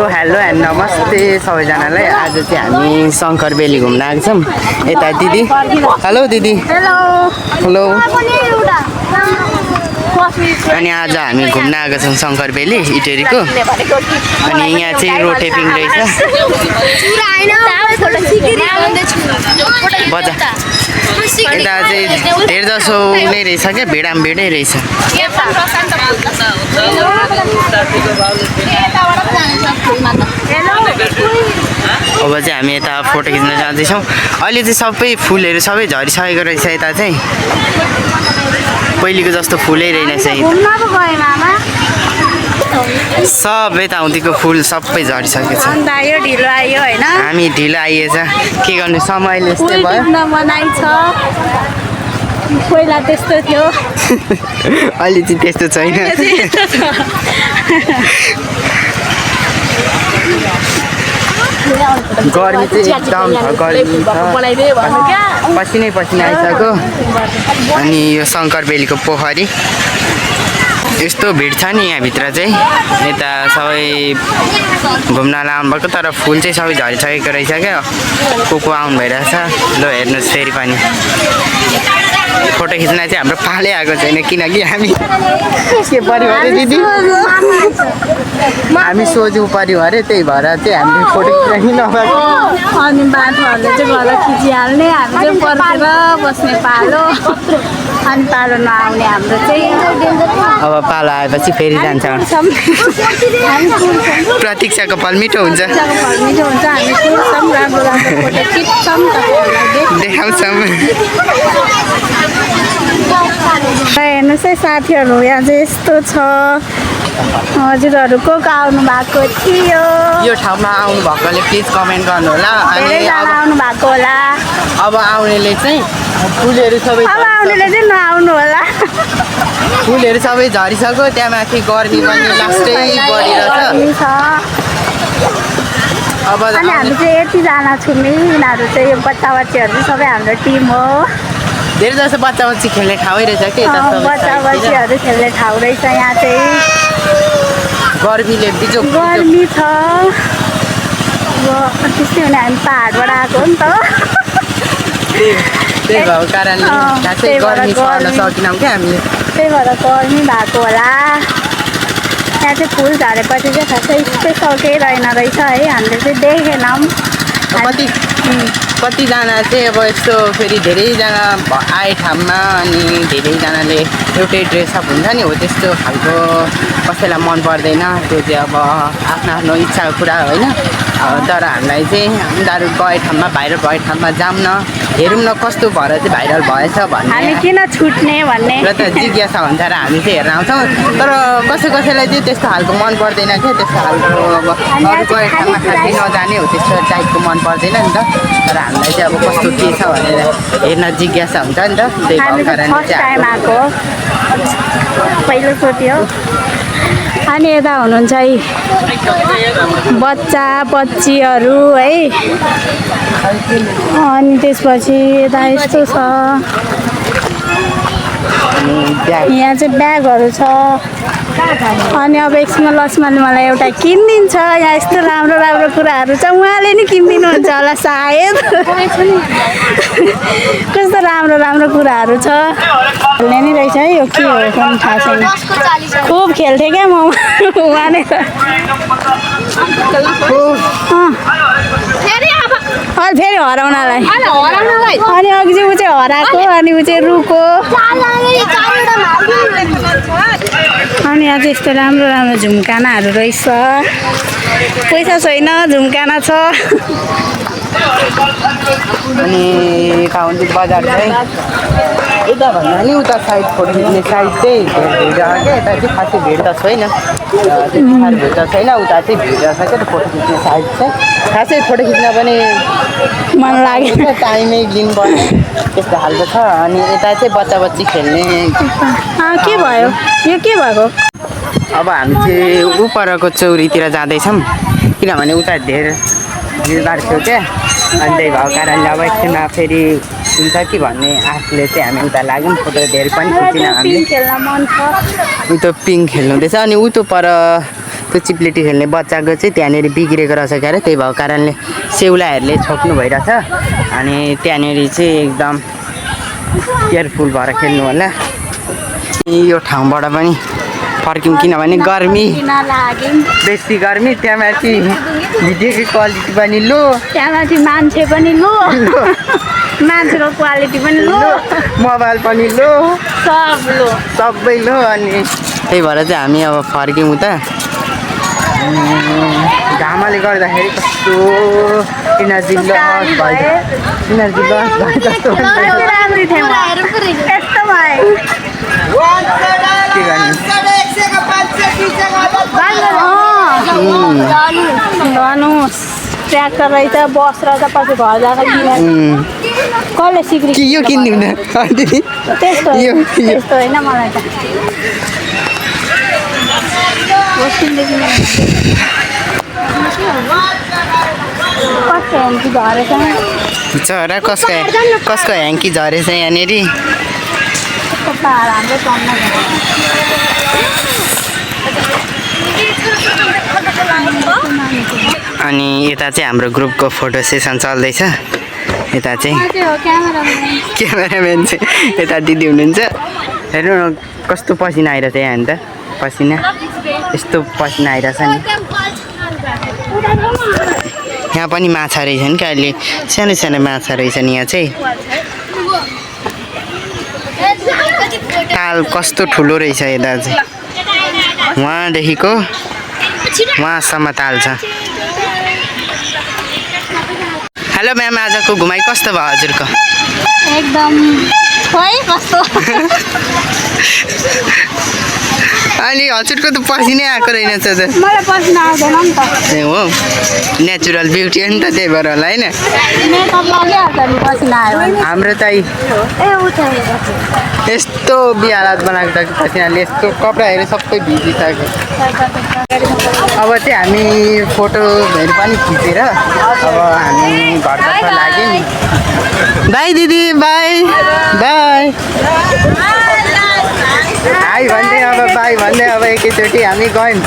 Hello and नमस्ते सबैजनालाई। आज चाहिँ हामी शङ्कर बेली घुम्न आएको छौँ। यता दिदी, हेलो दिदी। हेलो। अनि आज हामी घुम्न आएको छौँ शङ्कर बेली इटेरीको। अनि यहाँ चाहिँ रोटेपिङ रहेछ। बजा यता चाहिँ धेर जसो नै रहेछ क्या, भिडै रहेछ। अब चाहिँ हामी यता फोटो खिच्न जाँदैछौँ। अहिले चाहिँ सबै फुलहरू सबै झरिसकेको रहेछ। यता चाहिँ पहिलेको जस्तो फुलै रहेनछ। सब यताउतिको फुल सबै झरिसकेको छ। हामी ढिलो आइएछ, के गर्नु, समयले यस्तै भयो। पहिला त्यस्तो थियो, अहिले चाहिँ त्यस्तो छैन। गर्मी चाहिँ एकदम गर्मी छ, पसिनै आइसक्यो। अनि यो शङ्कर बेलीको पोखरी यस्तो भिड छ नि यहाँभित्र चाहिँ। यता सबै घुम्न आउनुभएको, तर फुल चाहिँ सबै झरिसकेको रहेछ क्या। को आउनु भइरहेछ। ल हेर्नुहोस् फेरि पनि फोटो खिच्न चाहिँ हाम्रो पालै आएको छैन, किनकि हामी के पर्यो अरे दिदी, हामी सोझो पर्यो अरे, त्यही भएर चाहिँ हामीले फोटो खिच्न नभएको। अनि बाटोहरूले चाहिँ घर खिचिहाल्ने, हामी चाहिँ पर्खेर बस्ने पालो। अनि पालो नआउने हाम्रो चाहिँ। अब पालो आएपछि फेरि जान्छ। प्रतीक्षाको फल मिठो हुन्छ। हामी कुर्छौँ, राम्रो फोटो खिच्छौँ, देखाउँछौँ। हेर्नुहोस् है साथीहरू, यहाँ चाहिँ यस्तो छ। हजुरहरू को आउनु भएको थियो? यो ठाउँमा आउनु भएकोले प्लिज कमेन्ट गर्नु होला। अनि आउनु भएको होला। अब आउनेले चाहिँ फुलहरू सबै नआउनु होला। फुलहरू सबै झरिसक्यो। त्यहाँ माथि गर्मी पनि लास्टै बढिरहेछ। अब अनि हामी चाहिँ यतिजना छौँ नि, यिनीहरू चाहिँ यो बच्चा बच्चीहरू चाहिँ सबै हाम्रो टिम हो। धेरै जस्तो बच्चा बच्ची खेल्ने ठाउँै रहेछ कि बच्चा बच्चीहरू खेल्ने ठाउँ रहेछ। यहाँ चाहिँ गर्मीले बिजोग गर्मी छ। अब त्यस्तै हुने, हामी पाहाडबाट आएको हो नि त, त्यही भएको कारणले खासै गर्मी सहन सकेनौँ क्या हामीले। त्यही भएर गर्मी भएको होला। यहाँ चाहिँ फुल झरेपछि चाहिँ खासै यस्तै सकिरहेन रहेछ है, हामीले चाहिँ देखेनौँ। कतिजना चाहिँ अब यस्तो फेरि धेरैजना आए ठाउँमा अनि धेरैजनाले एउटै ड्रेसअप हुन्छ नि, हो त्यस्तो खालको कसैलाई मन पर्दैन। त्यो चाहिँ अब आफ्नो इच्छाको कुरा होइन। तर हामीलाई चाहिँ उनीहरू गए ठाउँमा, भाइरल भए ठाउँमा जाऊँ न, हेरौँ न कस्तो भएर चाहिँ भाइरल भएछ भन्ने, हामी किन छुट्ने भन्ने र त जिज्ञासा हुन्छ र हामी चाहिँ हेर्न आउँछौँ। तर कसैलाई चाहिँ त्यस्तो खालको मन पर्दैन क्या। त्यस्तो खालको अब अरू गए ठाउँमा खासै नजाने हो त्यस्तो टाइपको मन पर्दैन नि त। तर हामीलाई चाहिँ अब कस्तो के छ भनेर हेर्न जिज्ञासा हुन्छ नि त। त्यही भएको कारणले चाहिँ पहिलो सोध्यो। अनि यता हुनुहुन्छ है बच्चा बच्चीहरू है। अनि त्यसपछि यता यस्तो छ, यहाँ चाहिँ ब्यागहरू छ। अनि अब एकछिनमा लक्ष्मणले मलाई एउटा किनिदिन्छ। यहाँ यस्तो राम्रो राम्रो कुराहरू छ, उहाँले नि किनिदिनुहुन्छ होला सायद। कस्तो राम्रो राम्रो कुराहरू छ। खेल्ने नि रहेछ है, यो के हो पनि थाहा छैन। खुब खेल्थेँ क्या म उहाँले त। फेरि हराउनलाई। अनि अघि चाहिँ ऊ चाहिँ हराएको, अनि ऊ चाहिँ रुको। अनि यहाँ चाहिँ यस्तो राम्रो राम्रो झुम्कानाहरू रहेछ। पैसा छैन, झुम्काना छ। अनि काउन्टी बजार चाहिँ यता भन्दा नि उता साइड फोटो खिच्ने साइड चाहिँ भिड क्या। यता चाहिँ खासै भिड त छैन, भिड त छैन। उता चाहिँ भिड रहेछ क्या त फोटो खिच्ने साइड चाहिँ। खासै फोटो खिच्न पनि मन लाग्यो, टाइमै लिनुपर्ने त्यस्तो खालको छ। अनि यता चाहिँ बच्चा बच्ची खेल्ने के भयो, यो के भएको? अब हामी चाहिँ उपरको चौरीतिर जाँदैछौँ, किनभने उता धेर भिडभाड थियो क्या। अनि त्यही भएको कारणले अब एकछिनमा फेरि हुन्छ कि भन्ने आशले चाहिँ हामी उता लाग्यौँ। फोटो धेरै पनि खिचिनँ हामीले। खेल्न मन छ। उतो पिङ खेल्नु हुँदैछ। अनि उतो पर त्यो चिप्लेटी खेल्ने बच्चाको चाहिँ त्यहाँनिर बिग्रेको रहेछ क्यारे त्यही भएको कारणले सेउलाहरूले छोप्नु भइरहेछ अनि त्यहाँनिर चाहिँ एकदम केयरफुल भएर खेल्नु होला यो ठाउँबाट पनि फर्क्यौँ किनभने गर्मी बेसी गर्मी त्यहाँ माथि भिडियोको क्वालिटी पनि लो त्यहाँ माथि मान्छे पनि लो मान्छेको क्वालिटी पनि लो मोबाइल पनि लो सब लो सबै लो अनि त्यही भएर चाहिँ हामी अब फर्क्यौँ त घामले गर्दाखेरि कस्तो इनर्जी लस भयो जस्तो यस्तो भयो के गर्ने भन्नुहोस् ट्र्याक्टर रहेछ बस रहेछ पछि घर जाँदा किनेर कसले सिक्री कि यो किनिदिउँ दिदी त्यस्तो यो त्यस्तो होइन मलाई त कस्तो ह्याङ्की झरेछ चरा कसको ह्याङ्की झरेछ यहाँनिर हाम्रो चल्न अनि यता चाहिँ हाम्रो ग्रुपको फोटो सेसन चल्दैछ यता चाहिँ क्यामेराम्यान चाहिँ यता दिदी हुनुहुन्छ हेर्नु न कस्तो पसिना आइरहेछ यहाँ नि त पसिना यस्तो पसिना आइरहेछ नि यहाँ पनि माछा रहेछन् क्या अहिले सानो सानो माछा रहेछन् यहाँ चाहिँ ताल कस्तो ठुलो रहेछ यता चाहिँ वहाँदेखिको वहाँसम्म ताल छ हेलो म्याम आजको घुमाइ कस्तो भयो हजुरको एकदम खोइ कस्तो अनि हजुरको त पसिनै आएको रहेनछ त मलाई पसिना आउँदैन नि त ए हो नेचुरल ब्युटी हो नि त त्यही भएर होला होइन मेकअप लगाइहाल्छ नि पसिना आयो भने हाम्रो चाहिँ ए उठाएको यस्तो बिहालात बनाएको छ कि पसिनाले यस्तो कपडाहरू सबै भिजिसक्यो अब चाहिँ हामी फोटोहरू पनि खिचेर अब हामी घरतर्फ लाग्यौँ बाई दिदी बाई बाई हाई भन्दै अब बाई भन्दै अब एकैचोटि हामी गयौँ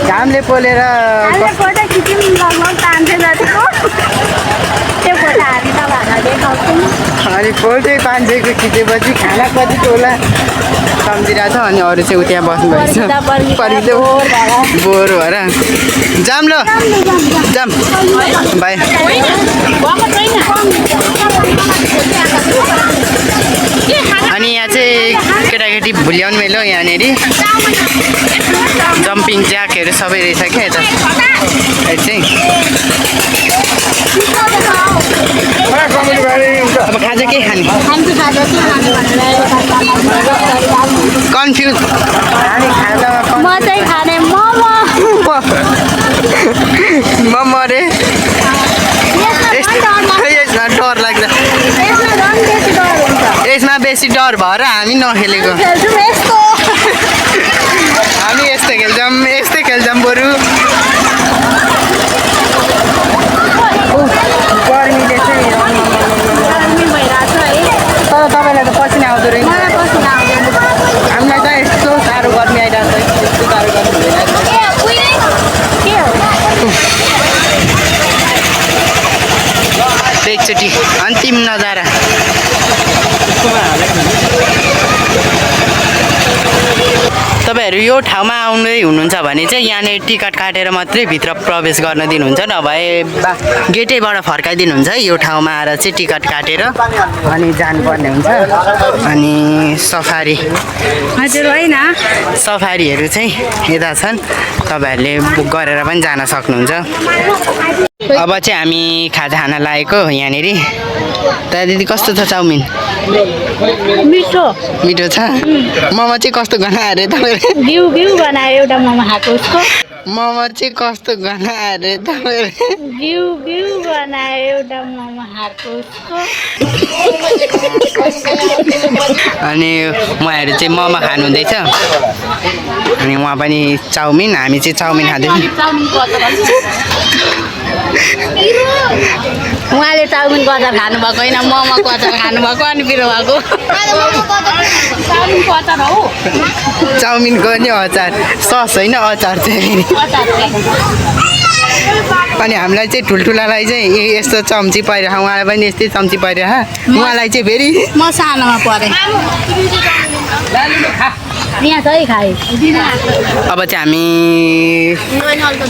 घामले पोलेर फोटो खिच्यौँ लगभग तान्छे जतिको त्यो फोटो हामी तपाईँहरूलाई देखाउँछौँ अनि फोटो 500को खिचेपछि खाना कति होला सम्झिरहेको छ अनि अरू चाहिँ त्यहाँ बस्नुभएछ परिदो बोर भएर जाम ल जाम बाई अनि यहाँ चाहिँ केटाकेटी भुल्याउनु मेलो यहाँनिर जम्पिङ ज्याकहरू सबै रहेछ क्या यता चाहिँ अब खाजा के खाने कन्फ्युज हामी खाजामा म चाहिँ खाने मोमो मोमो रे यसमा डर लाग्छ यसमा बेसी डर भएर हामी नखेलेको हामी यस्तै खेल्छौँ बरु गर्मीले चाहिँ तर तपाईँलाई त पसिना आउँदो रहेछ हामीलाई त यस्तो साह्रो गर्मी आइरहेको छ यस्तो साह्रो गर्मी भइरहेको छ एकचोटि अन्तिम नजारा तपाईँहरू यो ठाउँमा आउँदै हुनुहुन्छ भने चाहिँ यहाँनिर टिकट काटेर मात्रै भित्र प्रवेश गर्न दिनुहुन्छ नभए गेटैबाट फर्काइदिनुहुन्छ यो ठाउँमा आएर चाहिँ टिकट काटेर अनि जानुपर्ने हुन्छ अनि सफारी हजुर होइन सफारीहरू चाहिँ यता छन् तपाईँहरूले बुक गरेर पनि जान सक्नुहुन्छ अब चाहिँ हामी खाजा खान लागेको यहाँनिर त दिदी कस्तो छ चाउमिन मिठो मिठो छ मोमो चाहिँ कस्तो गनायो अरे तपाईँले बिउ बनायो एउटा मोमो खाएको उसको मोमो चाहिँ कस्तो गनायो अरे तपाईँले बिउ बनायो एउटा मोमो खाएको उसको अनि उहाँहरू चाहिँ मोमो खानुहुँदैछ अनि उहाँ पनि चाउमिन हामी चाहिँ चाउमिन खाँदैछौँ उहाँले चाउमिनको अचार खानुभएको होइन मोमोको अचार खानुभएको अनि पिरो भएको चाउमिनको अचार हो चाउमिनको नि अचार सस होइन अचार चाहिँ अनि हामीलाई चाहिँ ठुल्ठुलालाई चाहिँ यस्तो चम्ची परिरह उहाँलाई पनि यस्तै चम्ची परिरह उहाँलाई चाहिँ फेरि म सानोमा परेँ यहाँ चाहिँ खाएँ अब चाहिँ हामी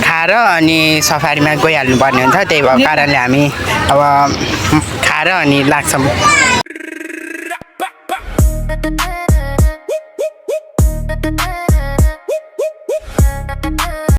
खाएर अनि सफारीमा गइहाल्नु पर्ने हुन्छ त्यही भएको कारणले हामी अब खाएर अनि लाग्छौँ